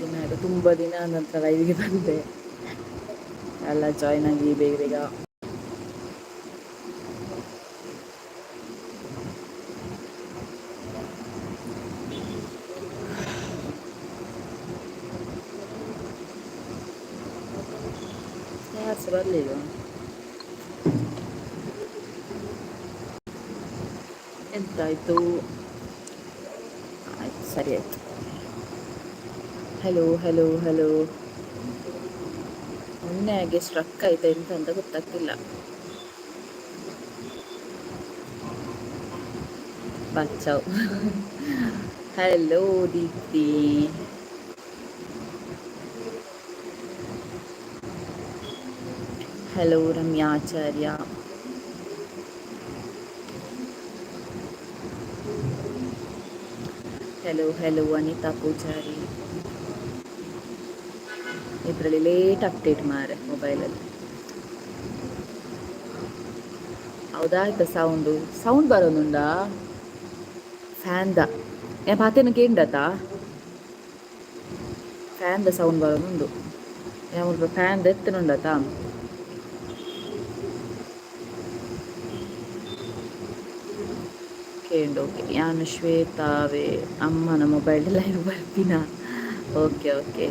ದಿನ ಆಯಿತು, ತುಂಬ ದಿನ ನಂತರ ಲೈವ್ಗೆ ಬಂದೆ. ಎಲ್ಲ ಜಾಯ್ನ್ ಆಗಿ ಬೇಗ ಬೇಗ. ಯಾರು ಸಹ ಬರಲಿಲ್ಲ. ಎಂತಾಯಿತು? ಆಯ್ತು, ಸರಿ ಆಯಿತು. Hello hello hello. ಮೊನ್ನೆ ಹಾಗೆ ಸ್ಟ್ರಕ್ ಆಯ್ತಾ ಎಂತ ಅಂತ ಗೊತ್ತಾಗ್ತಿಲ್ಲ. ಬಚಾವ್. Hello Deepti. Hello Ramya Acharya. Hello hello Anita Poojary. ಇದರಲ್ಲಿ ಲೇಟ್ ಅಪ್ಡೇಟ್ ಮಾರೆ ಮೊಬೈಲಲ್ಲಿ. ಹೌದಾ? ಆಯ್ತಾ? ಸೌಂಡು ಸೌಂಡ್ ಬರೋದುಂಡಾ ಫ್ಯಾನ್ದ? ಏ ಪಾತೇನ ಕೇಂಡತಾ? ಫ್ಯಾನ್ದ ಸೌಂಡ್ ಬರೋದುಂಡು. ಯಾವ ಫ್ಯಾನ್ದ ಎತ್ತನುಂಡತಾ? ಕೇಂಡು. ಓಕೆ, ಯಾನು ಶ್ವೇತಾವೆ ಅಮ್ಮನ ಮೊಬೈಲ್ ಲೈವ್ ಬರ್ತೀನ. ಓಕೆ ಓಕೆ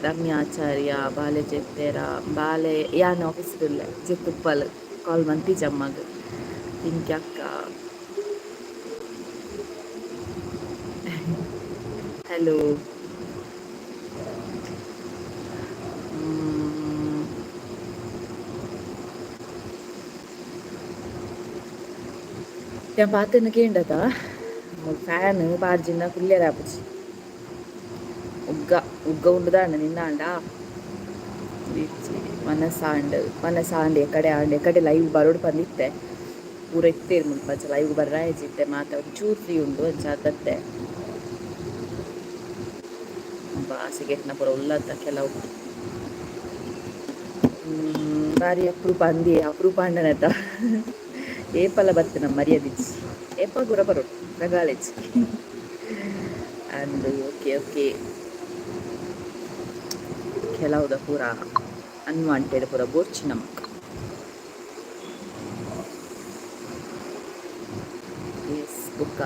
ರಮ್ಯಾ ಆಚಾರ್ಯ, ಬಾಲೆ ಜೆತ್ತೇರ? ಬಾಲೆ ಯಾನ್ ಆಫೀಸ್ ಉಲ್ಲೆ, ಜೆತ್ತುಪ್ಪಲ್. ಕಾಲ್ ಮಂತಿಜ ಅಮ್ಮಗ್. ಪಿಂಕಿ ಅಕ್ಕ, ಹಲೋ. ಯಾನ್ ಪಾತೆರ್ನ ಕೇಂಡತ? ಫ್ಯಾನ್ ಪಾಡ್ಜಿಂಡ ಕುಲ್ಯರ ಆಪುಜಿ. ಉಗ್ಗ ಉಗ್ಗ ಉಂಡುದಾಂಡ ನಿನ್ನಾಂಡ ಮನಸಾಂಡ್ ಮನಸಾಂಡ್. ಎಕಡೆ ಆಂಡ್, ಎಕಡೆ ಲೈವ್ ಬರೋಡು ಪಂದಿತ್ತೆ. ಪೂರ ಇತ್ತೇರು ಮುಲ್ಪ. ಅಂಚ ಲೈವ್ ಬರ್ರಾಯಜಿ ಇತ್ತೆ. ಮಾತ ಚೂರು ಫ್ರೀ ಉಂಡು, ಅಂಚ ಬತ್ತೆ. ಬಾಸಿಗೆಟ್ನ ಪೂರ ಉಲ್ಲತ್ತ ಕೆಲವು. ಬಾರಿ ಅಪ್ರೂಪ ಅಂದಿ, ಅಪ್ರೂಪ ಅಂಡನತ. ಏಪಲ ಬತ್ತೆ ನಮ್ಮ ಮರ್ಯಾದಿಚ್ಚಿ. ಏಪ ಗುರ ಬರೋಡು ರಗಾಳೆಚ್ಚಿ ಅಂದು. ಓಕೆ ಓಕೆ ಕೆಲವುದ ಪೂರ ಅನ್ವಾಂಟೆಡ್ ಪೂರ ಬೋರ್ಚಿ ನಮಕ್. ಎಸ್, ಬುಕ್ಕ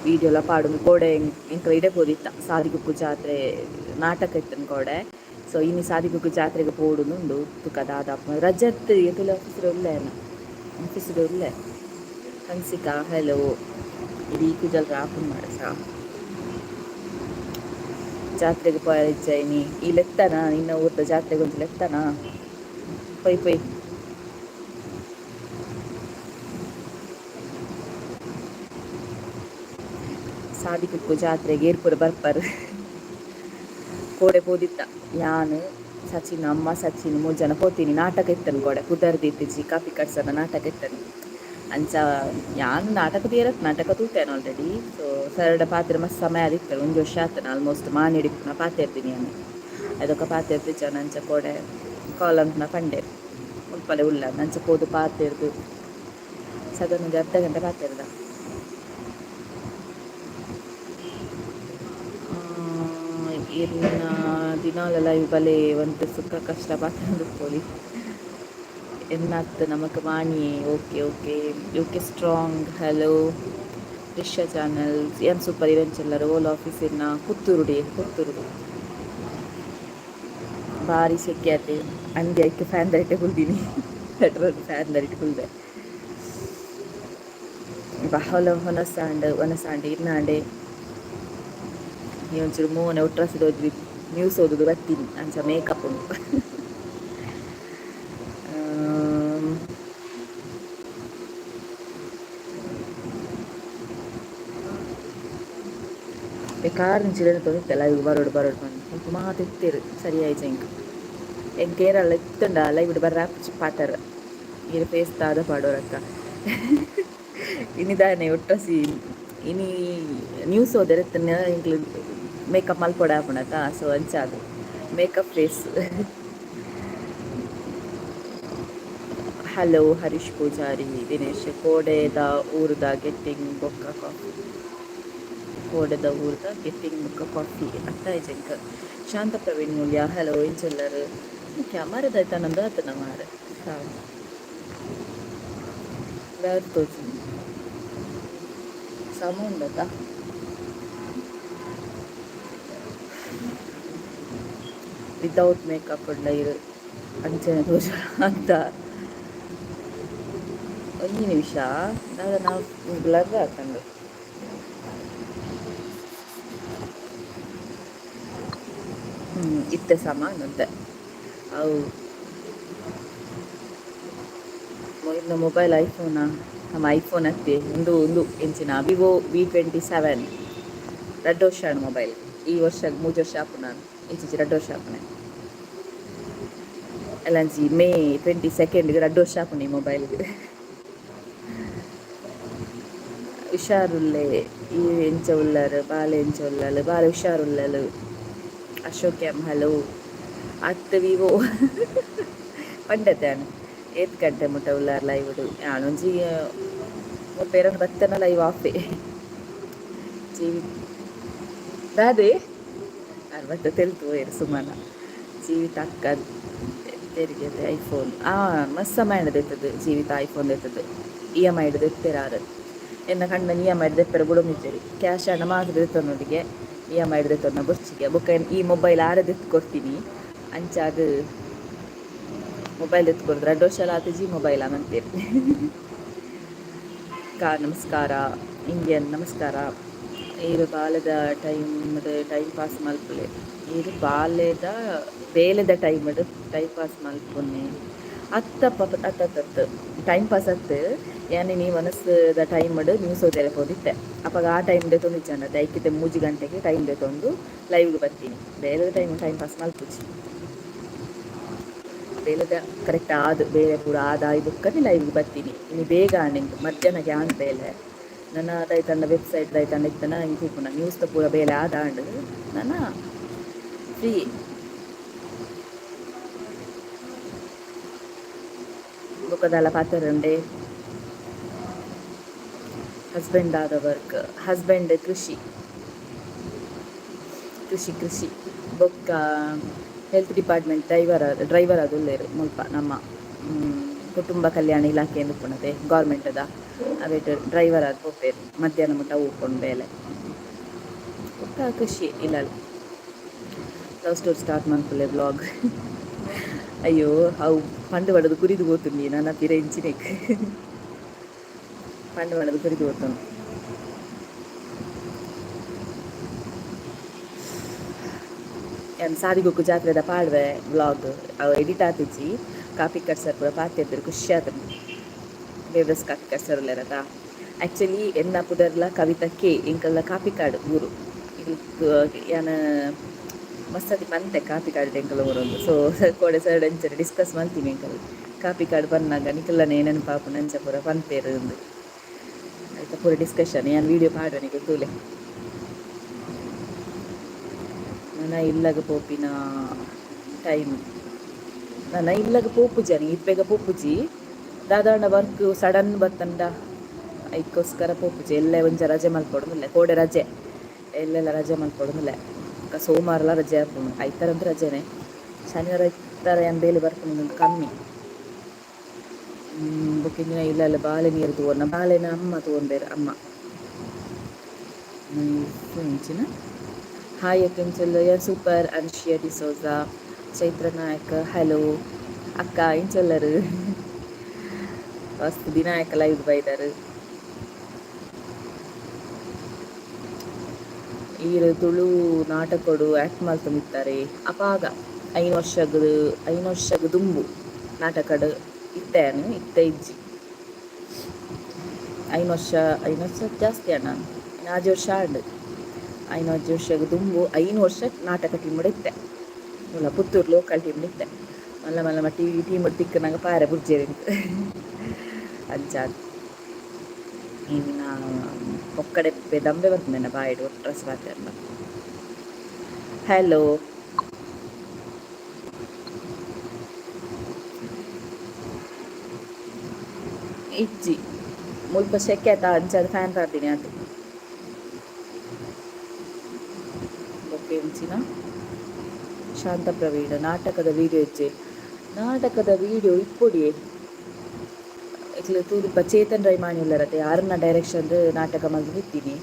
ವೀಡಿಯೋಲ ಪಾಡೊಂದು ಕೋಡೆ. ಎಂಕಲ ಇಡೆ ಪೋದಿತ್ತ, ಸಾದಿಗುಪ್ಪು ಜಾತ್ರೆ ನಾಟಕ ಇತ್ತನ್ ಕೋಡೆ. ಸೊ ಇನಿ ಸಾದಿಗುಪ್ಪು ಜಾತ್ರೆಗೆ ಪೋಡುಂದು ತುಕ ದಾದ. ರಜತ್ ಎತುಲ ಆಫೀಸ್ ಉಲ್ಲೆ, ಆಫೀಸ್ ಉಲ್ಲೆ. ಹನ್ಸಿಕಾ, ಹಲೋ. ಇಡೀ ಕುಜಲ್ ರಾಪುನ್ ಮಾಡ. ಜಾತ್ರೆಗೆ ಪೋಯರ ಇನಿ ಈ ಲೆತ್ತನ? ನಿನ್ನ ಊರ್ದ ಜಾತ್ರೆಗೆ ಒಂಜಿ ಲೆತ್ತನ? ಪೊಯ್ ಪೊಯ್. ಸಾದಿಗುಪ್ಪು ಜಾತ್ರೆಗೆ ಏರ್ಪುರ ಬರ್ಪರ್? ಕೋಡೆ ಪೋದಿತ್ತ ಯಾನ್, ಸಚಿನ್, ಅಮ್ಮ, ಸಚಿನ್ ಮೂರು ಜನ ಪೋತೀನಿ. ನಾಟಕ ಇತ್ತನ್ ಕೋಡೆ, ಪುದರ್ದಿತ್ತಿಜಿ. ಕಾಪಿ ಕಟ್ಸನ ನಾಟಕ ಇತ್ತನ್. ಅಂಚ ಯಾನ್ ನಾಟಕ ತೀರತ್ ನಾಟಕ ತೂತೇನೆ ಆಲ್ರೆಡಿ. ಸೊ ಸರ್ಡ ಪಾತ್ರ ಮಸ್ತ್ ಸಮಯ ಆದಿತ್ತಲ್ಲ, ಒಂಜಿ ವರ್ಷ ಆತನ ಆಲ್ಮೋಸ್ಟ್. ಮಾನಿಡಿಪ್ಪುನ ಪಾತೆರ್ತೀನಿ ಯಾನ್, ಅದಕ್ಕ ಪಾತೆರ್ದಿಜ್ಜಾನ. ಅಂಚ ಕೋಡೆ ಕಾಲ್ ಅಂತ ಪಂಡೇರ್, ಮುಲ್ಪಲೆ ಉಲ್ಲ. ಅಂಚ ಪೋದು ಪಾತೆರ್ದು ಸದನ ಒಂಜಿ ಅರ್ಧ ಗಂಟೆ ಪಾತೆರ್ದ. ಇರ್ನ ದಿನಾಲ ಲೈವ್ ಬಲೆ ಒಂತೆ ಸುಖ ಕಷ್ಟ ಪಾತೆರೊಂದು ಎನ್ನತ್ ನಮಕ್ ಮಾಣಿಯೇ. Okay okay okay strong. Hello Risha channel. ಏನ್ ಸೂಪರ್ ಇರೆಂಚೆಲ್ಲರು? ಓಲ್ ಆಫೀಸ್ ಇನ್ನ? ಪುತ್ತೂರು ಡಿ, ಪುತ್ತೂರು. ಭಾರಿ ಸೆಕೆ ಆತೆ. ಅಂಗಿ ಐಕ್ ಫ್ಯಾನ್ ದರಿಟೆ ಕುಲ್ದಿನಿ, ಪೆಟ್ರೋಲ್ ಫ್ಯಾನ್ ದರಿಟೆ ಕುಲ್ದೆ. ಬಹಳ ಹೊನಸಾಂಡ್ ಒನಸಾಂಡ್ ಇರ್ನಾಂಡೆ. ಈ ಒಂಚೂರು ಮೋನೆ ಒಟ್ರಾಸಿದ ಓದ್ವಿ, ನ್ಯೂಸ್ ಓದುದು ಬರ್ತೀನಿ. ಅಂಚ ಮೇಕಪ್ ಉಂಟು. ಬೇಕಾರ್ ಚಿರನ ತೊಗೊತ್ತಲ್ಲ ಇವು. ಬರೋಡು ಬರೋಡು ಬಂದು ಸ್ವಲ್ಪ ಮಾತು ಇತ್ತೇರು. ಸರಿ ಆಯ್ತು. ಎಂಕ್ ಎಂಕ್ ಏರಲ್ಲ ಇತ್ತುಂಡ ಲೈವ್ ಬರ್ರ ಪಾತರ. ಈರ್ ಫೇಸ್ ದಾದ ಪಾಡೋರಕ್ಕ? ಇನಿದಾನೆ ಒಟ್ರಾಸಿ ಇನಿ ನ್ಯೂಸ್ ಓದರೆ ಎಂಕ್ಲು ಮೇಕಪ್ ಮಲ್ಪೊಡ ಆಪುಂಡತ. ಸೊ ಅಂಚ ಅದು makeup face. Hello Harish Poojary Dinesh. ಕೋಡೆದ ಊರುದ ಗೆಟ್ಟಿಂಗ್ ಬೊಕ್ಕ ಕಾಫಿ. ಕೋಡೆದ ಊರುದ ಗೆಟ್ಟಿಂಗ್ ಬೊಕ್ಕ ಕಾಫಿ ಅರ್ಥ ಆಯ್ಜೆಂಕ್. ಶಾಂತ ಪ್ರವೀಣ್ ಮೂಲ್ಯ ಹಲೋ ಇಂಚೆಲ್ಲರು. ಕ್ಯಾಮರಾದ ಐತಾನಂದ ಆತನ ಮಾರೆ ಬ್ಲರ್ ತೋಜುಂಡು ಸಮ ಉಂಡತ. ವಿತೌಟ್ ಮೇಕಪ್ ಉಂಡ ಇರು ಅಂಚನೆ ತೋಜುನ ಅಂತ. ಒಂಜಿ ನಿಮಿಷ, ದಾದ ನಾವು ಬ್ಲರ್ ಆತುಂಡು. ಇತ್ತೆ ಸಮ ಅಂತೆ. ಅವು ಇನ್ನು ಮೊಬೈಲ್ ಐಫೋನಾ? ನಮ್ಮ ಐಫೋನ್ ಅತ್ತೆ ಉಂದು ಉಂದು ಎಂಚಿನ ವಿವೋ V27. ರಡ್ಡ್ ವರ್ಷ ಆಂಡ್ ಮೊಬೈಲ್. ಈ ವರ್ಷ ಮೂಜಿ ವರ್ಷ ಆಪುಂಡು ನಾನು ಇಜ್ಜಿ, ರಡ್ಡ್ ವರ್ಷ ಆಪುನೆ. ಎಲ್ಲಂಜಿ ಮೇ 22 ರಡ್ಡ್ ವರ್ಷ ಆಪುಂಡು ಈ ಮೊಬೈಲ್ಗ್. ಹುಷಾರುಲ್ಲೆ. ಈ ಎಂಚ ಉಲ್ಲರ್? ಬಾಲೆ ಎಂಚ ಉಲ್ಲಲ್? ಬಾಲೆ ಹುಷಾರುಲ್ಲಲ್. Ashok M hello. ಅತ್ತ್ ವಿವೋ ಪಂಡತೆ ಯಾನ್. ಏತ್ ಗಂಟೆ ಮುಟ್ಟ ಉಲ್ಲರ್ ಲೈವ್ ಡ್? ಯಾನ್ ಒಂಜಿ ಮುಲ್ಪ ಬತ್ತನ ಲೈವ್ ಆಫೆ. ಜೀವಿ ದಾದೆ ಅರ್ವತ್ತ ತೆಲ್ತು ಪೋಯೆರ್ ಸುಮನ. ಜೀವಿತ ಅಕ್ಕ ತೆರಿಗೆತೆ ಐಫೋನ್. ಆ ಮಸ್ತ್ ಸಮಯ ದೆತ್ತದು ಜೀವಿತ ಐಫೋನ್ ದೆತ್ತದು. ಇ ಎಮ್ ಐಡ್ ದೆತ್ತೆರ್ ಆರ್. ಎನ್ನ ಕಂಡನಿ ಇ ಎಮ್ ಐಡ್ ದೆಪ್ಪೆರೆ ಬುಡೊಂದಿಜ್ಜೆರ್. ಕ್ಯಾಶ್ ಆಂಡ ಮಾತ್ರ ದೆತ್ತೊನೊಲಿಗೆ, ಇ ಎಮ್ ಐಡ್ ದೆತ್ತೊನ್ನ ಬೊರ್ಚಿಗೆ. ಬೊಕ್ಕ ಈ ಮೊಬೈಲ್ ಆರೆ ದೆತ್ತ್ ಕೊರ್ತೀನಿ. ಅಂಚಾದ್ ಮೊಬೈಲ್ ದೆತ್ತ್ ಕೊರ್ದು ರಡ್ಡ್ ವರ್ಷಲ ಆತಿಜಿ ಮೊಬೈಲ್ ಮಂತೆರ್. ಅಕ್ಕ ನಮಸ್ಕಾರ. ಇಂಡಿಯನ್ ನಮಸ್ಕಾರ. ಈರ್ ಬಾಲೆದ ಟೈಮ್ ಟೈಮ್ ಪಾಸ್ ಮಲ್ಪುಲೆ. ಈರ್ ಬಾಲೆದ ಬೇಲೆದ ಟೈಮ್ ಟೈಮ್ ಪಾಸ್ ಮಲ್ಪುನೆ ಅತ್ತಪ್ಪ? ಅತ್ತತ್ತತ್ತು, ಟೈಮ್ ಪಾಸ್ ಅತ್. ಯಾನ್ ಇನಿ ವನಸ್ದ ಟೈಮ್ ನ್ಯೂಸ್ ಓದೆರೆ ಪೋದಿತ್ತೆ. ಅಪಗ ಆ ಟೈಮ್ ದೆತ್ತೊಂದಿಜ್ಜಂಡ ಐಕಿತೆ 3 ಗಂಟೆಗೆ ಟೈಮ್ ದೆತ್ತೊಂದು ಲೈವ್ಗೆ ಬರ್ತೀನಿ. ಬೇಲೆದ ಟೈಮ್ ಟೈಮ್ ಪಾಸ್ ಮಲ್ಪುಜಿ. ಬೇಲೆದ ಕರೆಕ್ಟ್ ಆದ್ ಬೇಲೆ ಪೂರ ಆದಾಯಿ ಬೊಕ್ಕನೆ ಲೈವ್ಗೆ ಬರ್ತೀನಿ. ಇನಿ ಬೇಗ ಆಂಡ್ ಎಂಕ್. ಮಧ್ಯಾಹ್ನಗೆ ಆಂಡ್ ಬೇಲೆ. ನನ ದಾಯ್ತಂಡ ವೆಬ್ಸೈಟ್ ದಾಯ್ತಂಡ ಇತ್ತನ ಇಂಕ್ ಉಪ್ಪುನ ನ್ಯೂಸ್ದ ಪೂರ ಬೇಲೆ ಆದಾಂಡ್. ನನ ಫ್ರೀ. ಬೊಕ್ಕ ದಾಲ ಪಾತೆರಂಡೆ? ಹಸ್ಬೆಂಡ್ ಆದ ವರ್ಕ್? ಹಸ್ಬೆಂಡ್ ಕೃಷಿ ಕೃಷಿ ಕೃಷಿ ಬೊಕ್ಕ ಹೆಲ್ತ್ ಡಿಪಾರ್ಟ್ಮೆಂಟ್ ಡ್ರೈವರ್ ಡ್ರೈವರ್ ಆದ್ ಉಲ್ಲೆರ್. ಮುಲ್ಪ ನಮ್ಮ ಕುಟುಂಬ ಕಲ್ಯಾಣ ಇಲಾಖೆ ಉಪ್ಪುನತೆ ಗೌರ್ಮೆಂಟ್ದ, ಅವೆಟ್ ಡ್ರೈವರ್ ಆದ್ ಪೋಪೆರ್. ಮಧ್ಯಾಹ್ನ ಮುಟ್ಟ ಉಪ್ಪುಂಡು ಬೇಲೆ. ಬೊಕ್ಕ ಕೃಷಿ ಇಲ್ಲಲ್. ಲವ್ ಸ್ಟೋರಿ ಸ್ಟಾರ್ಟ್ ಮನ್ಪುಲೆ ವ್ಲಾಗ್. ಅಯ್ಯೋ, ಅವು ಪಂಡ್ ಪಂಡದು ಕುರಿದು ಪೋತುಂಡಿ. ನನ ಪಿರ ಇಂಚಿನೆಕ್ ಪಂಡ್ ಪಂಡದು ಕುರಿದು ಪೋತುಂಡು. ಯಾನ್ ಸಾದಿಗೊಕ್ಕು ಜಾತ್ರೆದ ಪಾಡ್ವೆ ವ್ಲಾಗ್. ಅವು ಎಡಿಟ್ ಆತಿಜಿ. ಕಾಪಿಕಾಡ್ ಸರ್ ಪೂರ ಪಾತೆರ್ದೆರ್, ಖುಷಿ ಆತುಂಡು. ಬೇವಸ್ ಕಾಪಿಕಾಡ್ ಸರ್ ಉಲ್ಲೆರತ. ಆಕ್ಚುಲಿ ಎನ್ನ ಪುದರ್ಲ ಕವಿತಾ ಕೆ. ಎಂಕಲ್ನ ಕಾಪಿಕಾಡ್ ಊರು. ಯಾನ್ ಮಸ್ತ್ ಪಂತೆ ಕಾಪಿಕಾಡ್ ಎಂಕಲ್ನ ಊರುಂದು. ಸೊ ಕೋಡೆ ಸರ್ ಅಂಚನೆ ಡಿಸ್ಕಸ್ ಮಲ್ತೀನಿ. ಎಂಕಲ್ ಕಾಪಿಕಾಡ್ ಪನ್ನಾಗ ನಿಕಲ್ನ ನೆನಪಾಪುಂಡು, ಅಂಚ ಪೂರ ಪನ್ಪೆರ್ ಅಂದ್. ಐತ ಪೂರ ಡಿಸ್ಕಷನ್. ಯಾನ್ ವೀಡಿಯೋ ಪಾಡ್ವೆ, ನಿಕುಲು ತೂಲೆ. ನನ ಇಲ್ಲಗ್ ಪೋಪಿನ ಟೈಮ್? ನನ ಇಲ್ಲಗ್ ಪೋಪುಜಿ. ಈತ್ ಬೇಗ ಪೋಪುಜಿ. ದಾದಾಂಡ ವರ್ಕ್ ಸಡನ್ ಬತ್ತಂಡ ಐಕ್ಕೋಸ್ಕರ ಪೋಪುಜಿ. ಎಲ್ಲೆ ಒಂಜ ರಜೆ ಮಲ್ಪೊಡುಂದುಲ್ಲೆ. ಕೋಡೆ ರಜೆ, ಎಲ್ಲೆಲ್ಲ ರಜೆ ಮಲ್ಪೊಡುಂದುಲ್ಲೆ. ಬೊಕ್ಕ ಸೋಮಾರಲ ರಜೆ ಆಪುಂಡು. ಐತಾರಂತ ರಜೆನೆ. ಶನಿವಾರ ಐತಾರ ಯಾನ್ ಬೇಲೆ ಬರ್ಪುನ ಕಮ್ಮಿ. ಬೊಕ್ಕ ಇಂಚಿನ ಇಲ್ಲಲ್ಲ ಬಾಲೆ ನೀರು ತೂವೊನ್ನ, ಬಾಲೆನ ಅಮ್ಮ ತೂವೊಂದೆರ್ ಅಮ್ಮ ಇಂಚಿನ. ಹಾಯ್ ಅಕ್ಕ, ಯಾನ್ ಸೂಪರ್. ಅನ್ಶಿಯಾ ಡಿಸೋಜಾ, ಚೈತ್ರ ನಾಯಕ್ ಹಲೋ. ಅಕ್ಕ ಇಂಚೊಲ್ಲರು? ಮಸ್ತ್ ದಿನ ಆಯ್ಕ ಲೈವ್ ಬೈದಾರ್. ಈರ್ ತುಳು ನಾಟಕೊಡು ಆ್ಯಕ್ಟ್ ಮಲ್ತೊಂದಿತ್ತಾರೆ? ಅಪಾಗ 5 ವರ್ಷಗ್ 5 ವರ್ಷಗ್ ದುಂಬು ನಾಟಕಡ್ ಇತ್ತೆ ಯಾನ್. ಇತ್ತೆ ಇಜ್ಜಿ. 5 ವರ್ಷ, 5 ವರ್ಷ ಜಾಸ್ತಿ ಆಂಡ್. 6 ವರ್ಷ ಆಂಡ್. 5 ವರ್ಷಗ್ ದುಂಬು 5 ವರ್ಷ ನಾಟಕ ಟೀಮ್ ಇತ್ತೆ. ಮುಲ್ಲ ಪುತ್ತೂರು ಲೋಕಲ್ ಟೀಮ್ ಇತ್ತೆ. ಮಲ್ಲ ಮಲ್ಲ ಟಿ ಟೀಮ್ ತಿಕ್ಕನಾಗ ಪಾರೆ ಬುಡ್ಜೆರ್ ಅಂಚಾದ್. ಇನ್ನ ಪೊಕ್ಕಡೆ ದಂಬೆ ಬರ್ಪುಂಡು ಬಾಯಿಡ್ ಒಟ್ರಾಸಿ ಪಾತೆರ್ಂಡ. ಹಲೋ ಇಜ್ಜಿ, ಮುಲ್ಪ ಶೆಕೆ ಆತ, ಅಂಚಾದ್ ಫ್ಯಾನ್ ಪಾಡ್ದಿನಿ ಆತೆ. ಬೊಕ್ಕ ಎಂಚಿನ ಶಾಂತ ಪ್ರವೀಣ್, ನಾಟಕದ ವಿಡಿಯೋ ಇಜ್ಜೆ? ನಾಟಕದ ವಿಡಿಯೋ ಇಪ್ಪೊಡಿಯೇ. ಇಕ್ಲೆ ತೂದುಪ್ಪ, ಚೇತನ್ ರೈ ಮಾಣಿ ಉಲ್ಲರತೆ, ಆರ್ನ ಡೈರೆಕ್ಷನ್ ನಾಟಕ ಮಲ್ತ್ ಇತ್ತೀನಿ.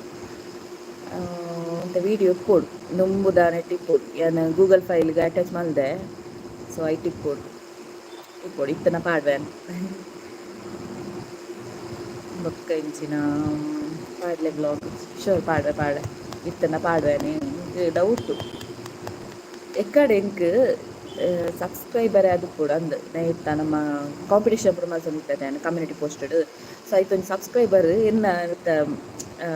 ಅಂತ ವಿಡಿಯೋ ಇಪ್ಪೊಡು, ದುಂಬುದ ನೆಟ್ ಇಪ್ಪೊಡು. ಯಾನ್ ಗೂಗಲ್ ಫೈಲ್ಗೆ ಅಟ್ಯಾಚ್ ಮಲ್ದೆ. ಸೊ ಐಟ್ ಇಪ್ಪೊಡು, ಇಪ್ಪೊಡು. ಇತ್ತನ ಪಾಡ್ವೆ. ಬೊಕ್ಕ ಇಂಚಿನ? ಪಾಡ್ಲೆ ವ್ಲಾಗ್. ಶೋರ್, ಪಾಡ್ವೆ ಪಾಡ್ವೆ. ಇತ್ತನ ಪಾಡ್ವೆ. ಡೌಟು ಎಕ್ಕಡೆ ಎಂಕ್ ಸಬ್ಸ್ಕ್ರೈಬರ್ ಆದಿಪ್ಪೊಡು ಅಂದ್. ಇತ್ತ ನಮ್ಮ ಕಾಂಪಿಟೇಷನ್ ಪೂರ ಮಲ್ತೊಂದಿತ್ತೆ ಕಮ್ಯುನಿಟಿ ಪೋಸ್ಟೆಡ್. ಸೊ ಐತ ಒಂಜಿ ಸಬ್ಸ್ಕ್ರೈಬರ್ ಎನ್ನ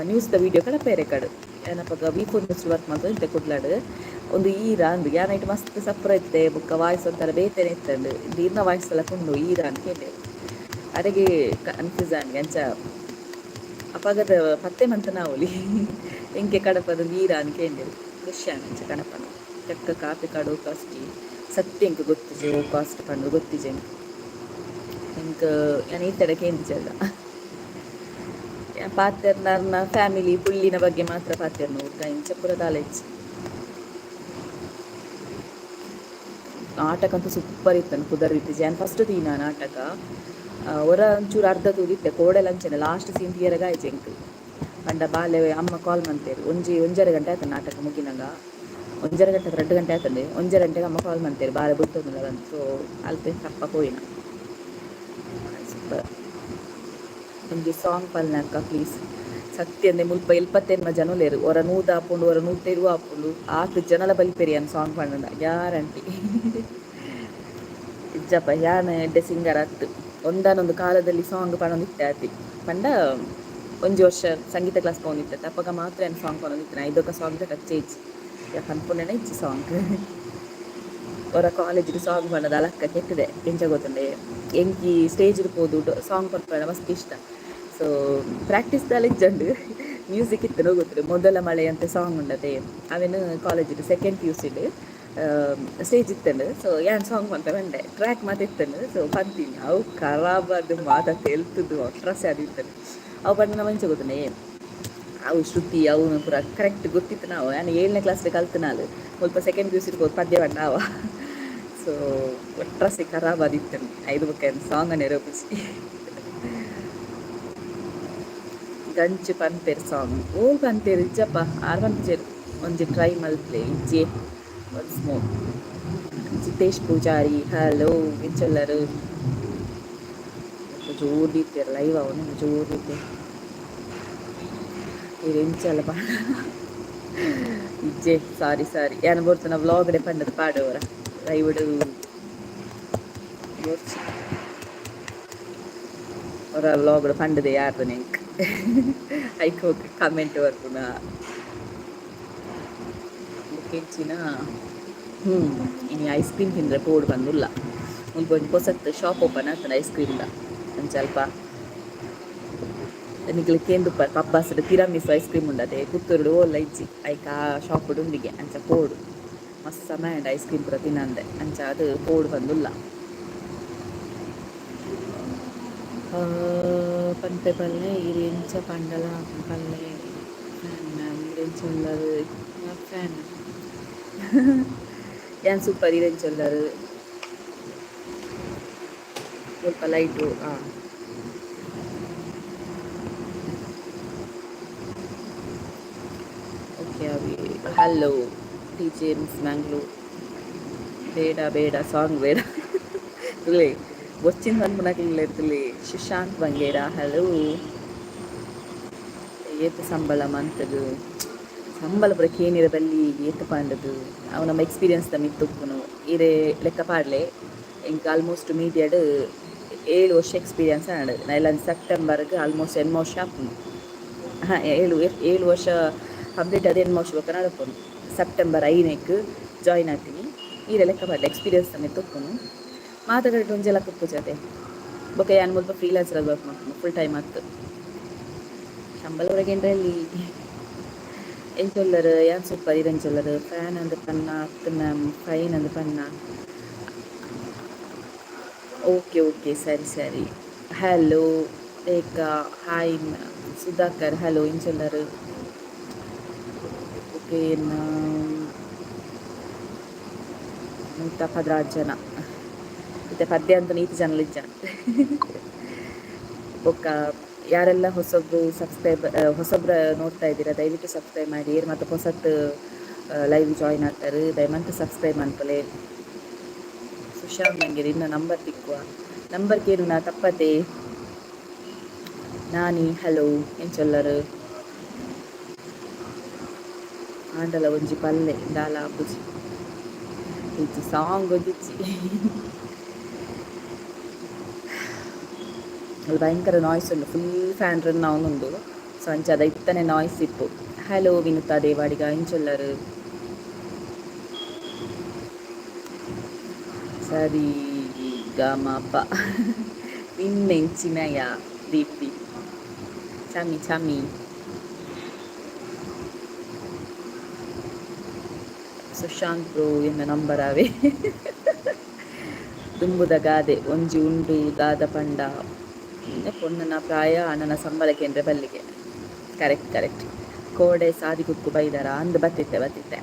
ನ್ಯೂಸ್ದ ವೀಡಿಯೋ ಕಡಪೇರೆ ಕಡು. ಏನಪ್ಪಗ ವಿ4 ನ್ಯೂಸ್ ವರ್ಕ್ ಮಲ್ತೊಂದಿತ್ತೆ ಕುಡ್ಲಡ್. ಒಂದು ಈರ ಅಂದ್. ಯಾನ್ ಐಟ್ ಮಸ್ತ್ ಸಪ್ರ ಇತ್ತೆ. ಬೊಕ್ಕ ವಾಯ್ಸ್ ಒಂಥರ ಬೇತೆನೆ ಇತ್ತಂಡ್. ಈರ್ನ ವಾಯ್ಸ್ ಎಲ್ಲ ಕುಂಡು ಈರ ಅಂತ ಕೇಂಡೆ. ಅರೆಗೆ ಕನ್ಫ್ಯೂಸ್ ಆಂಡ್. ಅಂಚ ಅಪಗದ ಪತ್ತೆ ಮಂತ ನಾವೊಲಿ ಎಂಕೆ ಕಡಪದ ಈರ ಅಂತ ಕೇಂಡೆರ್. ಖುಷಿ ಆಂಡ್ ಅಂಚ ಕಡಪನ. ಚಕ್ಕ ಕಾಪಿ ಕಾಡು ಕಾಸ್ಟಿ ಸತ್ಯ ಎಂಕ್ ಗೊತ್ತಿಜೆ. ಓ ಕಾಸ್ಟ್ ಪಂದ್ ಗೊತ್ತಿಜೆ ಎಂಕ್. ಎಂಕ್ ಯಾನ್ ಈತಡ ಕೇಂದಿಜಲ್ಲ. ಪಾತೆರ್ನಾರ್ನ ಫ್ಯಾಮಿಲಿ ಪುಳ್ಳಿನ ಬಗ್ಗೆ ಮಾತ್ರ ಪಾತೆರ್ನ, ಬೊಕ್ಕ ಇಂಚ ಪೂರ ದಾಲ ಇಜ್ಜಿ. ನಾಟಕ ಅಂತೂ ಸೂಪರ್ ಇತ್ತನು. ಪುದರ್ ಇತ್ತಿಜಿ. ಯಾನ್ ಫಸ್ಟ್ ತೂಯಿನ ನಾಟಕ. ಒರ ಒಂಚೂರು ಅರ್ಧ ತೂದಿತ್ತೆ. ಕೋಡೆಲ ಅಂಚನೆ ಲಾಸ್ಟ್ ಸೀನ್ ತೂಯೆರೆಗ್ ಆಯಿಜಿ ಎಂಕ್. ಪಂಡ ಬಾಲೆ ಅಮ್ಮ ಕಾಲ್ ಮಂತೇರು. ಒಂಜಿ 1.5 ಗಂಟೆ ಆಯ್ತು ನಾಟಕ ಮುಗಿನಾಗ. 1.5 ಗಂಟೆ, 2 ಗಂಟೆ ಆತಂದೆ. 1.5 ಗಂಟೆಗೆ ಅಮ್ಮ ಕಾಲ್ ಮಂತೇರು, ಬಾಲೆ ಬುಲ್ತೊಂದುಲ್ಲ. ಸೊ ಅಲ್ಪ ಅಪ್ಪ ಪೋಯಿನ. ಸೂಪರ್. ಒಂಜಿ ಸಾಂಗ್ ಪಲ್ಲೆ ಅಕ್ಕ, ಪ್ಲೀಸ್. ಸತ್ಯಂದೆ ಮುಲ್ಪ ಎಲ್ಪತ್ತೆನ್ಮ ಜನ ಉಲ್ಲೆರ್. ಒರ 100 ಆಪುಂಡು, ಒರ 120 ಆಪುಂಡು. ಆತ್ ಜನಲ ಬಲಿಪೆರ್ ಯಾನ್ ಸಾಂಗ್ ಪಂಡಂಡ, ಗ್ಯಾರಂಟಿ. ಇಜ್ಜಪ್ಪ, ಯಾನ್ ಎಡ್ಡೆ ಸಿಂಗರ್ ಅತ್ತ್. ಒಂದಾನೊಂದು ಕಾಲದಲ್ಲಿ ಸಾಂಗ್ ಪನೊಂದಿತ್ತೆ ಆತಿ. ಪಂಡ ಒಂಜಿ ವರ್ಷ ಸಂಗೀತ ಕ್ಲಾಸ್ ಪೋವೊಂದಿತ್ತೆ, ಅಪಗ ಮಾತ್ರ ಯಾನ್ ಸಾಂಗ್ ಪನೊಂದಿತ್ತೆ. ಐದೊಕ ಸಾಂಗ್ ಟಚ್ ಇಜ್ಜಿ, ಪನ್ಪುನೆನೆ ಇಜ್ಜಿ ಸಾಂಗ್. ಒರ ಕಾಲೇಜಿಡ್ ಸಾಂಗ್ ಪಂಡದ ಅಲಕ್ಕ ಕೆಟ್ಟದೆ. ಎಂಚ ಗೊತ್ತುಂಡೆ, ಎಂಕಿ ಸ್ಟೇಜ್ ಪೋದು ಸಾಂಗ್ ಪನ್ಪುನ ಮಸ್ತ್ ಇಷ್ಟ. ಸೊ ಪ್ರಾಕ್ಟೀಸ್ ದಾಲ ಇಜ್ಜಂಡ್, ಮ್ಯೂಸಿಕ್ ಇತ್ತುಂಡು ಗೊತ್ತುಂಡು. ಮೊದಲ ಮಳೆ ಅಂತ ಸಾಂಗ್ ಉಂಡತೆ, ಅವೆನ್ ಕಾಲೇಜಿಡ್ ಸೆಕೆಂಡ್ ಪಿಯುಸಿಡ್ ಸ್ಟೇಜ್ ಇತ್ತಂಡು. ಸೊ ಯಾನ್ ಸಾಂಗ್ ಪನ್ಪೆ ಪಂಡೆ, ಟ್ರ್ಯಾಕ್ ಮಾತ ಇತ್ತಂಡು. ಸೊ ಪಂತೀನಿ. ಅವು ಖರಾಬ್ ಅದು ಮಾತ ತೆಲ್ತುದು ಅಟ್ರಾಸಿ ಅದು ಇತ್ತಂಡು. ಅವು ಪಂಡ ಎಂಚ ಗೊತ್ತುಂಡೆ, ಅವು ಶ್ರುತಿ ಅವು ಪೂರ ಕರೆಕ್ಟ್ ಗೊತ್ತಿತ್ತು. ನಾವು ಯಾನ್ ಏಳನೇ ಕ್ಲಾಸ್ ಕಲ್ತನಾಲ್. ಮುಲ್ಪ ಸೆಕೆಂಡ್ ಪಿಯುಸಿ ಪೋದು ಪದ್ಯ ಪಂಡ ಅವ. ಸೊ ಒಟ್ರಾಸಿ ಖರಾಬ್ ಆದಿತ್ತಂಡು. ಐದು ಬೊಕ್ಕ ಸಾಂಗ್ ನೆರಪಿಸಿ ಗಂಚು ಪನ್ಪೆರ್ ಸಾಂಗ್ ಓಲ್ ಪನ್ಪೆರ್? ಇಜ್ಜಪ್ಪ, ಆರ್ ಪನ್ಪುಜೆರ್. ಒಂಜಿ ಟ್ರೈ ಮಲ್ಪ್ಲೆ. ಇಜ್ಜೆ. Once more. Jitesh Poojary, hello. ಎಂಚೊಲ್ಲರು? ಜೋರು ದೀತೆರ್ ಲೈವ್. ಅವನು ಜೋರು ದೀತೆರ್. ಇರ್ ಎಂಚಲ್ಲ ಪಾಡ? ಇಜ್ಜೆ, ಸಾರಿ ಸಾರಿ. ಯಾನ್ ಬೋರ್ತನ ವ್ಲಾಗ್ ಡೆ ಪಂಡದ ಪಾಡೋರ. ಲೈವ್ ಬೋರ್ಚಿ, ಒರ ವ್ಲಾಗ್ ಪಂಡದೆ ಯಾರ್ದ ಎಂಕ್ ಐಕ್ ಕಮೆಂಟ್ ಬರ್ಪುನ. ಬೊಕ್ಕ ಇನಿ ಐಸ್ ಕ್ರೀಮ್ ತಿಂದ್ರೆ ಪೋಡು ಬಂದುಲ್ಲ. ಮುಲ್ಪ ಒಂಜಿ ಪೊಸತ್ ಶಾಪ್ ಓಪನ್ ಆತುಂಡು ಐಸ್ ಕ್ರೀಮ್ ದ. ಒಂಜಿ ಅಲ್ಪ ನಿಕ್ಲೆ ಕೇಂದುಪ್ಪ, ಪಬ್ಬಾಸ್ಡ್ ತಿರಾಮಿಸು ಐಸ್ ಕ್ರೀಮ್ ಉಂಡತೆ, ಪುತ್ತೂರುಡು ಓಲ್ಲ ಇಜ್ಜಿ. ಐಕ್ ಆ ಶಾಪ್ ಉಂಡಿಗೆ, ಅಂಚ ಪೋಡು. ಮಸ್ತ್ ಸಮಯ ಆಂಡ್ ಐಸ್ ಕ್ರೀಮ್ ಪೂರ ತಿನ್ನಂದೆ. ಅಂಚ ಅದು ಪೋಡು ಬಂದುಲ್ಲ. ಪನ್ಪೆ ಪಲ್ಲೆ. ಈರ್ ಎಂಚ ಪಂಡಲ ಪಲ್ಲೆ. Fan ma'am. ಈರ್ ಎಂಚ ಉಲ್ಲರ್? ಫ್ಯಾನ್. ಯಾನ್ ಸೂಪರ್. ಈರ್ ಎಂಚ ಉಲ್ಲರ್? ಮುಲ್ಪ ಲೈಟು. ಹಾಂ, ಓಕೆ. ಅವಿ ಹಲೋ ಟಿ ಜೇಮ್ಸ್ ಮ್ಯಾಂಗ್ಳೂರ್. ಬೇಡ ಬೇಡ, ಸಾಂಗ್ ಬೇಡ. ತುಲೆ ಬೊಚ್ಚಿನ ಪನ್ಪುನಕ್ಲು ತುಲೆ. ಸುಶಾಂತ್ ಬಂಗೇರ, ಹಲೋ. ಏತ್ ಸಂಬಳ ಮಂತ್ಗ್? ಸಂಬಳ ಪೂರ ಕೇನಿರ ಬಲ್ಲಿ ಏತ್ ಪಂಡದು. ಅವು ನಮ್ಮ ಎಕ್ಸ್ಪೀರಿಯನ್ಸ್ ದ ಮಿತ್ತ್ ಉಪ್ಪುನು. ಈರೆ ಲೆಕ್ಕ ಪಾಡ್ಲೆ. ಎಂಕ್ ಆಲ್ಮೋಸ್ಟ್ ಮೀಡಿಯಾಡ್ 7 ವರ್ಷ ಎಕ್ಸ್ಪೀರಿಯನ್ಸ್ ಆಂಡ್. ನೈಲನ್ ಸೆಪ್ಟೆಂಬರ್ಗ್ ಆಲ್ಮೋಸ್ಟ್ 8 ವರ್ಷ ಆಪುಂಡು. ಹಾಂ, ಏಳು 7 ವರ್ಷ ಕಂಪ್ಲೀಟ್ ಆದ್ 8 ವರ್ಷ ಬೊಕ್ಕ ನಡಪುಂಡು. ಸೆಪ್ಟೆಂಬರ್ 5ನೇಕ್ ಜಾಯಿನ್ ಆತೀನಿ. ಈರೆ ಲೆಕ್ಕ ಪಾಡ್ಲೆ, ಎಕ್ಸ್ಪೀರಿಯನ್ಸ್ ದ ಮಿತ್ತ್ ಉಪ್ಪುನು. ಮಾತ ಕಡೆಟ್ ಒಂಜೆ ಲೆಕ್ಕ ಉಪ್ಪುಜತೆ. ಬೊಕ್ಕ ಯಾನ್ ಮುಲ್ಪ ಫ್ರೀಲಾನ್ಸರ್ ವರ್ಕ್ ಮಲ್ಪುನು, ಫುಲ್ ಟೈಮ್ ಅತ್ತ್. ಸಂಬಳ ಅಲ್ಲಿ ಎಂಚ ಉಲ್ಲರ್? ಯಾನ್ ಸೂಪರ್. ಈರ್ ಎಂಚ ಉಲ್ಲರ್? ಫ್ಯಾನ್ ಅಂದ್ ಪನ್ನ ಅತ್ತ್ ಮ್ಯಾಮ್, ಫೈನ್ ಅಂದ್ ಪನ್ನ. ಓಕೆ ಓಕೆ, ಸರಿ ಸರಿ. Hello. Rekha hi, Sudhakar hello, ಇಂಚೊಲ್ಲರು. ಓಕೆ, 116 ಜನ ಇತ್ತೆ ಪದ್ಯ ಅಂತ ನೀತಿ ಜನ ಇಜ್ಜ. ಬೊಕ್ಕ ಯಾರೆಲ್ಲ ಹೊಸೊಬ್ರು ಸಬ್ಸ್ಕ್ರೈಬ್, ಹೊಸೊಬ್ರ ನೋಡ್ತಾ ಇದ್ದೀರಾ, ದಯವಿಟ್ಟು ಸಬ್ಸ್ಕ್ರೈಬ್ ಮಾಡಿ. ಮತ್ತು ಹೊಸತ್ ಲೈವ್ ಜಾಯಿನ್ ಆಗ್ತಾರೆ, ದಯಮಂತ ಸಬ್ಸ್ಕ್ರೈಬ್ ಮನ್ಪಲೆ. ಸುಶಾಂತ್ ನಂಗೆ ಇನ್ನ ನಂಬರ್ ತಿಕ್ಕುವ, ನಂಬರ್ ಕೇನು ನಾ ತಪ್ಪತೆ. ನಾನಿ ಹಲೋ, ಎಂಚೊಲ್ಲರು? ಆಂಡಲ ಒಂಜಿ ಪಲ್ಲೆ ದಾಲ ಆಪುಜಿ, ಇಜ್ಜಿ ಸಾಂಗ್ ಒಂಜಿಜ್ಜಿ. ಅಲ್ಲಿ ಭಯಂಕರ ನಾಯ್ಸ್ ಉಂಟು, ಫುಲ್ ಫ್ಯಾನ್ ರನ್ ಆವೊಂದುಂಡು. ಸೊ ಅಂಚಾದ ಇತ್ತನೆ ನಾಯ್ಸ್ ಇಪ್ಪು. ಹಲೋ ವಿನುತಾ ದೇವಾಡಿಗ, ಎಂಚೊಲ್ಲರು? ಸರಿ ಗಮಪ ನಿನ್ನೆಂಚಿನಯ ದೀಪ್ತಿ ಚಾಮಿ ಚಾಮಿ. ಸುಶಾಂತ್ ಬ್ರೋ ಎನ್ನ ನಂಬರ್ ಆವೆ. ದುಂಬುದ ಗಾದೆ ಒಂಜಿ ಉಂಡು ದಾದ ಪಂಡ, ಪೊಣ್ಣನ ಪ್ರಾಯ ಅಣ್ಣನ ಸಂಬಳಕ್ಕೆ ಬಲ್ಲಿಗೆ. Correct correct. ಕೋಡೆ ಸಾದಿ ಕುಕ್ಕು ಬೈದಾರ ಅಂದ್ ಬತ್ತಿತ್ತೆ ಬತ್ತಿತ್ತೆ.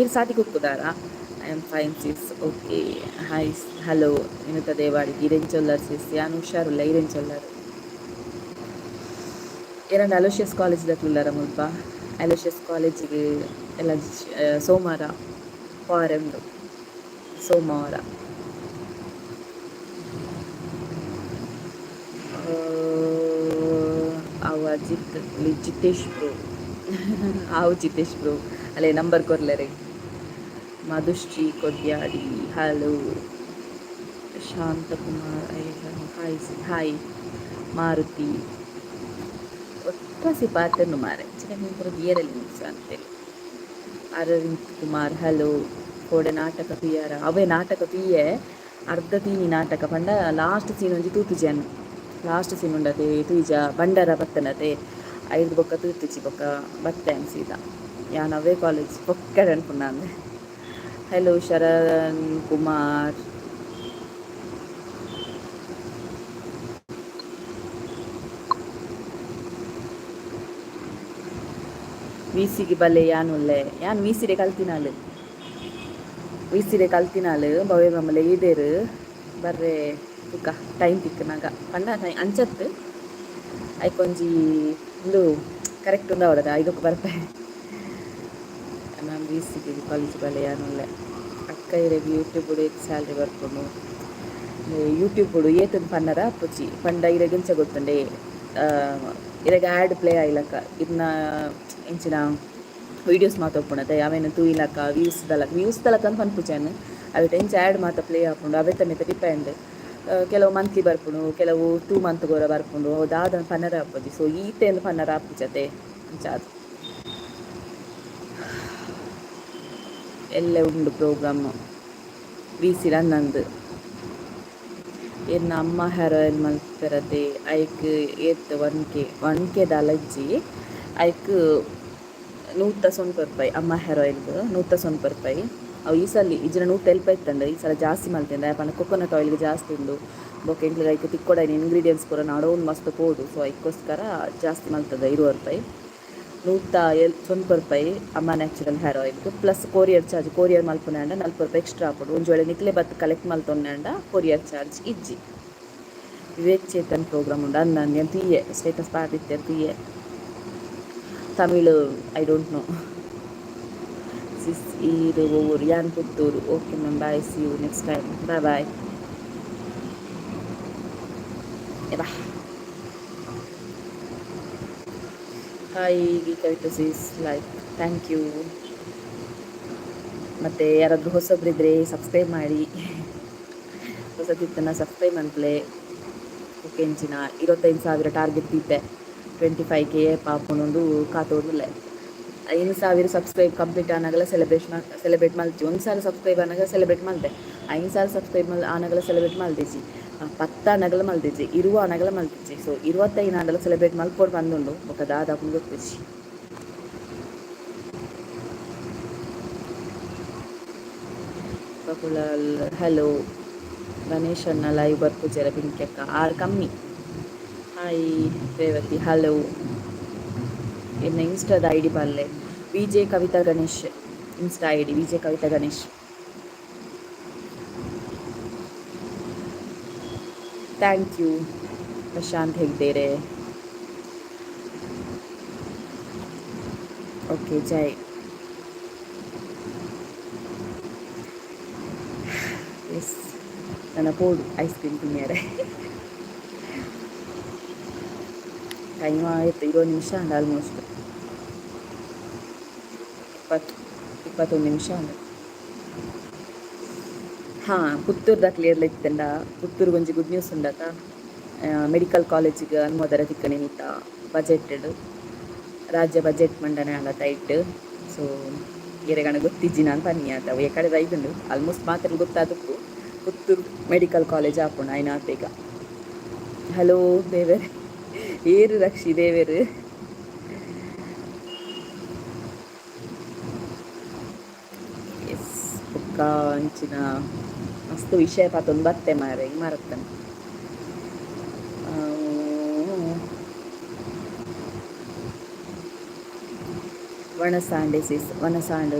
ಇರ್ ಸಾದಿ ಕುಕ್ಕುದಾರ. I am fine sis, okay. Hi hello Vinutha Devadi, ಇರೆಂಚೊಲ್ಲರ್ ಸಿಸ್? ಯಾನ್ ಹುಷಾರುಲ್ಲ, ಇರೆಂಚೊಲ್ಲರ್? ಎರಡ್ ಅಲೋಶಿಯಸ್ ಕಾಲೇಜ್ ದಕ್ಲುಲ್ಲಾರ ಮುಲ್ಪ? ಅಲೋಶಿಯಸ್ ಕಾಲೇಜಿಗೆ ಎಲ್ಲ ಸೋಮವಾರ ವಾರ ಉಂಡು, ಸೋಮವಾರ. ಅವ ಜಿತ್ ಜಿತೇಶ್ ಬ್ರೋ, ಆವು ಜಿತೇಶ್ ಬ್ರೋ ಅಲ್ಲೇ ನಂಬರ್ ಕೊರ್ಲೆರೆ. Madhushree Kodyadi hello, Shanthakumar hi hi, Maruti ಒಟ್ಟಾಸಿ ಪಾತೆರ್ನು ಮಾರೆ ಚಿಕನ್ ಪೂರ ದಿಯರಲ್ಲಿ ಮುಗಿಸ ಅಂತೇಳಿ. ಅರವಿಂದ್ ಕುಮಾರ್ ಹಲೋ. ಕೋಡೆ ನಾಟಕ ತೂಯಾರ? ಅವೇ ನಾಟಕ ತೂಯೆ, ಅರ್ಧ ತೀನಿ ನಾಟಕ ಪಂಡ ಲಾಸ್ಟ್ ಸೀನ್ ಒಂಜಿ ತೂತುಜಿ. ಲಾಸ್ಟ್ ಸೀನ್ ಉಂಡತೆ ತೂಜ, ಬಂಡಾರ ಬತ್ತನತೆ, ಐದು ಬೊಕ್ಕ ತೂತುಜಿ, ಬೊಕ್ಕ ಬತ್ತೆ ಸೀದಾ ಯಾನ್ ಅವೇ ಕಾಲೇಜ್ ಪೊಕ್ಕಡೆ ಅನ್ಪುಂಡು. ಹಲೋ ಶರಣ್ ಕುಮಾರ್. ವಿಸಿಗೆ ಬಲ್ಲೆ ಯಾನುಲ್ಲೆ, ಯಾನ್ ವಿಸಿಡೆ ಕಲ್ತಿನಾಲ್, ವಿಸಿಡೆ ಕಲ್ತಿನಾಲ್. ಭವ್ಯ ಬೊಮ್ಮಲೆ ಈದೇರು ಬರ್ರೆ ತುಕ ಟೈಮ್ ತಿಕ್ಕನಾಗ ಪಂಡ ಅಂಚತ್ತು ಐಕೊಂಜಿ ಉಂದು ಕರೆಕ್ಟ್ ಉಂದು ಅವಡದ ಐದಕ್ಕೆ ಬರ್ಪೆ. ಮ್ಯಾಮ್, ವಿಸಿಗೆ ಕಾಲೇಜ್ ಬಲ್ಲೆ ಯಾನುಲ್ಲೆ. ಅಕ್ಕ, ಇರೆಗ್ ಯೂಟ್ಯೂಬ್ ಸ್ಯಾಲ್ರಿ ಬರ್ಪುಂಡು? ಯೂಟ್ಯೂಬ್ ಏತನ್ ಪನ್ನರ ಅಪ್ಪುಜಿ. ಪಂಡ ಇರೆಗ್ ಇಂಚ ಗೊತ್ತುಂಡೆ, ಇರೆಗ್ ಆ್ಯಡ್ ಪ್ಲೇ ಆಯ್ಲಕ್ಕ ಇರ್ನ ಇಂಚಿನ ವೀಡಿಯೋಸ್ ಮಾತ ಉಪ್ಪುಂಡತೆ, ಅವೇನು ತೂಯಿಲಕ್ಕ ವ್ಯೂಸ್ ದಲಕ, ವ್ಯೂಸ್ ದಲಕ ಅಂತ ಪನ್ಪುಜಾನ್, ಅವೆಟ್ ಎಂಚ ಆ್ಯಡ್ ಮಾತ ಪ್ಲೇ ಆಪುಂಡು ಅವೆತ ಮಿತ್ತ ಡಿಪೆಂಡ್. ಕೆಲವು ಮಂತ್ಲಿ ಬರ್ಪುಂಡು, ಕೆಲವು 2 ಮಂತ್ ಗೋರ ಬರ್ಪುಂಡು, ಅವು ದಾದ ಪನ್ನರ ಆಪುಜಿ. ಸೊ ಈತೆಂದು ಪನ್ನರ ಆಪುಜತೆ ಅಂಚಾದ್. ಎಲ್ಲ ಉಂಡು ಪ್ರೋಗ್ರಾಮ್ ವಿ ನಂದು. ಎನ್ನ ಅಮ್ಮ ಹೇರ್ ಆಯಿಲ್ ಮಲ್ಪೆರತೆ, ಐಕ್ ಏತ್? 1K, 1K ದಾಲ ಇಜ್ಜಿ, ಐಕ್ 190 ರೂಪಾಯಿ. ಅಮ್ಮ ಹೇರ್ ಆಯಿಲ್ಗೆ 190 ರೂಪಾಯಿ. ಅವು ಈ ಸಲ ಇಜ್ಜಿನ 180 ಇತ್ತಂಡು, ಈ ಸಲ ಜಾಸ್ತಿ ಮಲ್ತಿಂದ. ಯಾಕಂದ್ರೆ ಕೊಕೊನಟ್ ಆಯಿಲ್ಗೆ ಜಾಸ್ತಿ ಉಂಡು, ಬೊಕ್ಕ ಎಂಕ್ಲೆಗ್ ಐಕ್ ತಿಕ್ಕೊಡಾಯಿನ ಇಂಗ್ರೀಡಿಯೆಂಟ್ಸ್ ಪೂರ ನಾಡೋಂದು ಮಸ್ತ್ ಪೋಡು. ಸೊ ಐಕ್ಕೋಸ್ಕರ ಜಾಸ್ತಿ ಮಲ್ತದ 20 ರೂಪಾಯಿ. 190 ರೂಪಾಯಿ ಅಮ್ಮ ನ್ಯಾಚುರಲ್ ಹೇರ್ ಆಯಿಲ್ಗೆ, ಪ್ಲಸ್ ಕೊರಿಯರ್ ಚಾರ್ಜ್. ಕೊರಿಯರ್ ಮಲ್ಪುನಾಂಡ 40 ರೂಪಾಯಿ ಎಕ್ಸ್ಟ್ರಾ ಆಪುಂಡು. ಒಂಜಿ ವೇಳೆ ನಿಕ್ಲೆ ಬತ್ತು ಕಲೆಕ್ಟ್ ಮಲ್ತೊಂಡ ಕೊರಿಯರ್ ಚಾರ್ಜ್ ಇಜ್ಜಿ. ವಿವೇಕ್ ಚೇತನ್ ಪ್ರೋಗ್ರಾಮ್ ಉಂಡು ಅಂದ್ ಅಂದ್ ತೂಯೆ, ಸ್ಟೇಟಸ್ ಪಾಡ್ದಿತ್ತೆರ್ ತೂಯೆ. Tamil I don't know sis. ಈರ್ ಒವ್ವೂರು? ಯಾನ್ Puttur. Okay ma'am, bye, see you next time, bye bye. ಬಾ. Hi Kavitha sis, like, thank you. ಮತ್ತು ಯಾರಾದರೂ ಹೊಸಬ್ರಿದ್ರೆ ಸಬ್ಸ್ಕ್ರೈಬ್ ಮಾಡಿ, ಹೊಸದಿತ್ತನ ಸಬ್ಸ್ಕ್ರೈಬ್ ಅಂತಲೇ. ಓಕೆ, ಇಂಚಿನ 25,000 ಟಾರ್ಗೆಟ್ ಇತ್ತೆ, 25K ಪಾಪುನೊಂದು ಕಾತೋಡುಲ್ಲೆ. 5,000 ಸಬ್ಸ್ಕ್ರೈಬ್ ಕಂಪ್ಲೀಟ್ ಆನಾಗಲ ಸೆಲೆಬ್ರೇಷನ್ ಸೆಲೆಬ್ರೇಟ್ ಮಲ್ತಿ. 1,000 ಸಬ್ಸ್ಕ್ರೈಬ್ ಆನಾಗ ಸೆಲೆಬ್ರೇಟ್ ಮಲ್ತೆ, 5,000 ಸಬ್ಸ್ಕ್ರೈಬ್ ಮಲ್ ಆನಾಗಲ ಸೆಲೆಬ್ರೇಟ್ ಮಲ್ದಿಜಿ, 10 ಆನಾಗಲ ಮಲ್ದಿಜಿ, 20 ಆನಾಗಲ ಮಲ್ತಿಜಿ. ಸೊ 25 ಆಂಡಲ ಸೆಲೆಬ್ರೇಟ್ ಮಲ್ಪೊಡು ಬಂದುಂಡು, ಬೊಕ್ಕ ದಾದ ಗೊತ್ತಿಜಿ. ಹಲೋ. ಗಣೇಶಣ್ಣ ಲೈವ್ ಬರ್ಪುಜೆರ ಪಿಂಕ್ಯಕ್ಕ ಆರ್ ಕಮ್ಮಿ. Hi Revathi, hello. ಎನ್ನ ಇನ್ಸ್ಟಾದ ಐಡಿ ಪಲ್ಲೆ, VJ Kavitha Ganesh. Insta ID VJ Kavitha Ganesh. Thank you Prashanth ಹೆಗ್ಡೇರೆ. Okay, Jai. S, ನನ್ನ ಪೋಡು ಐಸ್ ಕ್ರೀಮ್ ತಿನ್ನಿಯರೆ. ಟೈಮ್ ಆಯಿತು, 20 ನಿಮಿಷ ಅಂಡ್ ಆಲ್ಮೋಸ್ಟ್ 20, 21 ನಿಮಿಷ ಅಂಡ್. ಹಾಂ, ಪುತ್ತೂರ್ದ ಕ್ಲಿಯರ್ ಇತ್ತಂಡ. ಪುತ್ತೂರು ಒಂಜಿ ಗುಡ್ ನ್ಯೂಸ್ ಉಂಡತ. ಮೆಡಿಕಲ್ ಕಾಲೇಜಿಗೆ ಅನುಮೋದನೆ ತಿಕ್ಕನೆ ನಿತ್ತ ಬಜೆಟೆಡ್, ರಾಜ್ಯ ಬಜೆಟ್ ಮಂಡನೆ ಆಂಡತ ಇಟ್ಟು. ಸೊ ಏರೆಗಣ ಗೊತ್ತಿಜ್ಜಿ, ನಾನು ಪನ್ನಿ ಆತ ಈ ಕಡೆ ರೈದುಂಡು. ಆಲ್ಮೋಸ್ಟ್ ಮಾತ್ರ ಗೊತ್ತಾದಕ್ಕು. ಪುತ್ತೂರು ಮೆಡಿಕಲ್ ಕಾಲೇಜ್ ಆಪುಂಡು ಆಯ್ನ ಬೇಗ. ಹಲೋ ದೇವೇರ್, ಏರು ರಕ್ಷಿ ದೇವೇರು. ಎಸ್, ಬೊಕ್ಕ ಅಂಚಿನ ಮಸ್ತ್ ವಿಷಯ ಪಾತೊಂದು ಬತ್ತೆ ಮಾರೆ, ಹಿಂಗೆ ಮರತ್ತನೆ. ವಣಸಾಂಡೆ ಸಿಸ್, ವಣಸಾಂಡು.